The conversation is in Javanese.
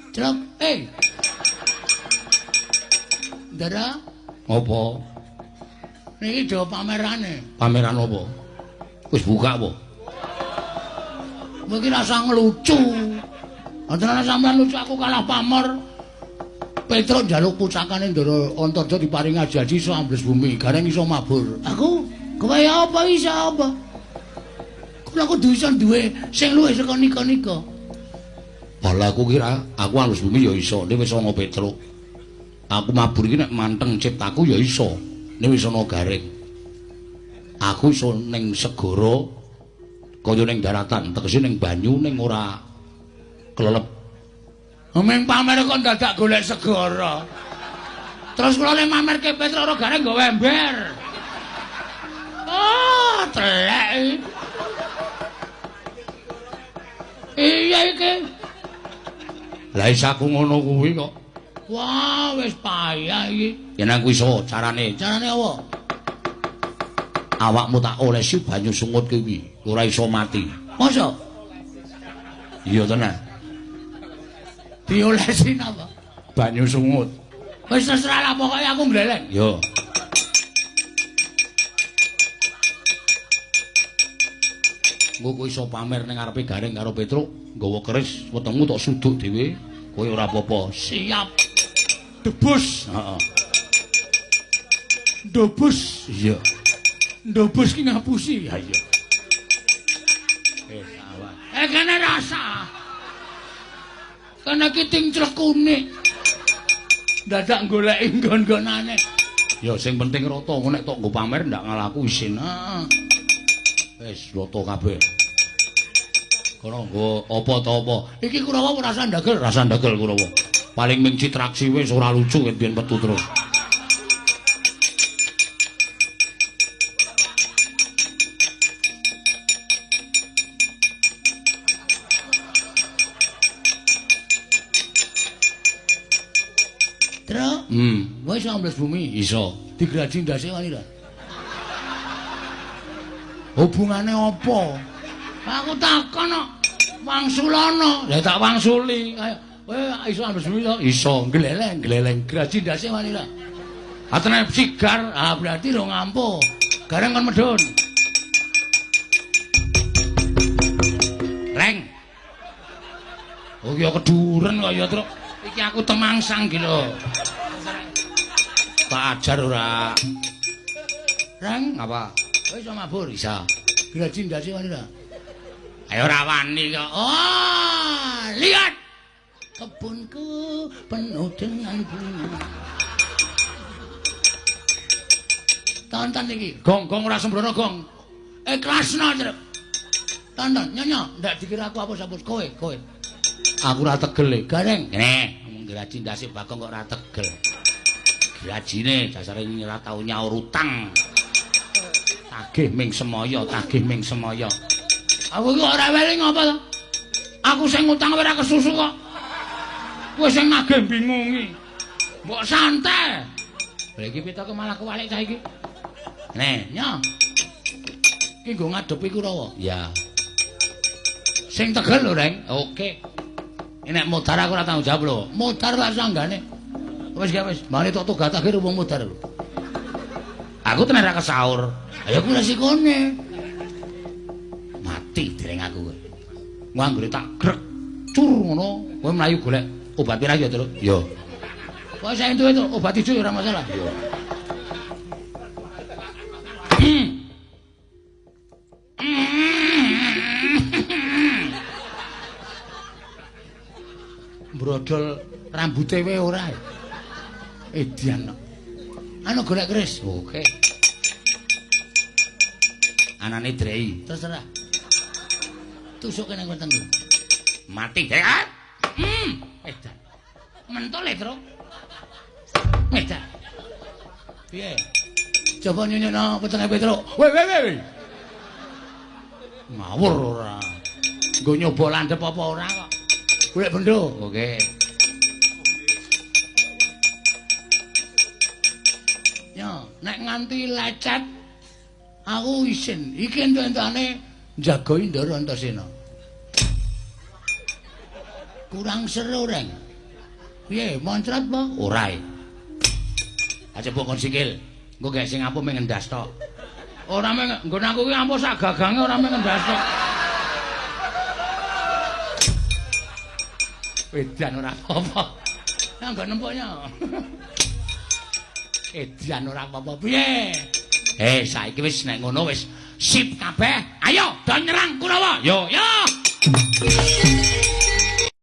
Celok, eh. Ndara, Apa? Niki do pamerane. Pameran apa? Wis buka apa? Kowe iki rasa ngelucu. Antara sampean lucu aku kalah pamor. Petruk njaluk pusakane Ndara Antarja diparingi aji-aji iso ambles bumi, gareng iso mabur. Aku kowe apa iso apa? Kula kudu iso duwe sing luwih saka nika-nika. Bala aku kira aku ambles bumi ya iso, nek wis ana Petruk. Aku mabur iki nek manteng ciptaku ya iso, nek wis ana gareng. Aku iso ning segara kaya ning daratan, tegese ning banyu ning ora kelelep. Ming pamer kok dadak golek segara. Terus kula le mamerke Petruk ora gareng nggawa ember. Ah, telek. Iya iki. Lah iso aku ngono kuwi kok. Wah, wis payah iki. Yen aku iso carane. Carane apa? Awakmu tak olesi banyu sungut kuwi, ora iso mati. Masa? Iya tenan. Diolesi napa? Banyu sungut. Wis terserah lah pokoke aku mleleng. Yo. Engko kowe iso pamer ning ngarepe Gareng karo Petruk, nggawa keris wetengmu tok suduk dhewe, kowe ora apa-apa. Siap. Debus. Heeh. Ndobus. Iya. Ndobus ki ngapusi. Ha iya. Awak. Kene rasa. Kene ki ting clekune. Dadak goleki nggon-nggonane. Ya sing penting rata, engko nek tok nggo pamer ndak ngalaku isin. Heeh. Wis rata kabeh. Kono nggo apa ta apa? Iki Kurawa ora rasa ndagel, rasa ndagel Kurawa. Paling ming citraksi wis ora lucu ket biyen metu terus. Truk. Kowe iso ambles bumi? Iso. Digraji ndase wani ra? Hubungane apa? Aku takon kok. Wangsulana. Ya tak wangsuli. Ayo, kowe iso ambles bumi to? Iso. Gleleng, gleleng. Graji ndase wani ra? Atene sigar. Ah, berarti ro ngampuh. Gareng kon medhun. Reng. Oh ya keduren kok ya, Truk. Iki aku temangsang iki lho. Tak ajar ora. Reng, apa? Kowe iso mabur? Bisa. Graji ndase wani ra? Ayo ora wani kok. Oh, lihat. Kebunku penuh dengan bunga. Tonton iki. Gong-gong ora sembrono, Gong. Ikhlasno, Truk. Tonton, nyonya, ndak dikira aku apus-apus kowe, kowe. Aku ora tegel e. Gareng. Ngene, ngomong graji ndase Bagong kok ora tegel. Grajine dasare ora tau nyaur utang. Tagih ming semaya, tagih ming semaya. Aku iki ora weling apa to? Aku sing ngutang ora kesusu kok. Kowe sing nagih bingungi. Mbok santai. Lha iki pitoke malah kewalik cah iki. Ngene, nyo. Iki nggo ngadepi Kurawa. Ya. Sing tegel lho, Reng. Oke. Nek modar aku ora tanggung jawab lho. Modar lak sanggane. Wis gak wis, mari tok togat akhir wong modar lho. Aku tenan ra kesaur. Ayo ku resikone. Mati dereng aku kowe. Anggere tak grek cur ngono, kowe mlayu golek obat pirang ya, Truk? Ya. Kok saya entuk itu obat ijo ya ora masalah. Ya. Brodol rambute wae ora. Edian. Anu golek keris. Oke. Anane drei. Terserah. Tusuke nang wetengku. Mati ya. Edan. Mentol e, Truk. Edan. Piye? Coba nyunyono wetenge Petruk. Weh weh weh. Ngawur ora. Nggo nyoba landhep apa ora kok. Golek bendo. Oke. Yo, nek nganti lecet aku isin. Iki entuk-entukane njagoi Ndara Antasena. Kurang seru, Reng. Piye, moncrot apa? Ora e. Aja mbok kon sikil. Engko gek sing ampuh mung ngendas tok. Ora mung nggon aku ki ampuh sak gagange ora mung ngendas tok. Edan ora apa-apa. Ya nggon nempuknya. Edan ora apa-apa. Piye? Saiki wis nek ngono wis sip kabeh. Ayo do nyerang Kurawa. Yo, yo.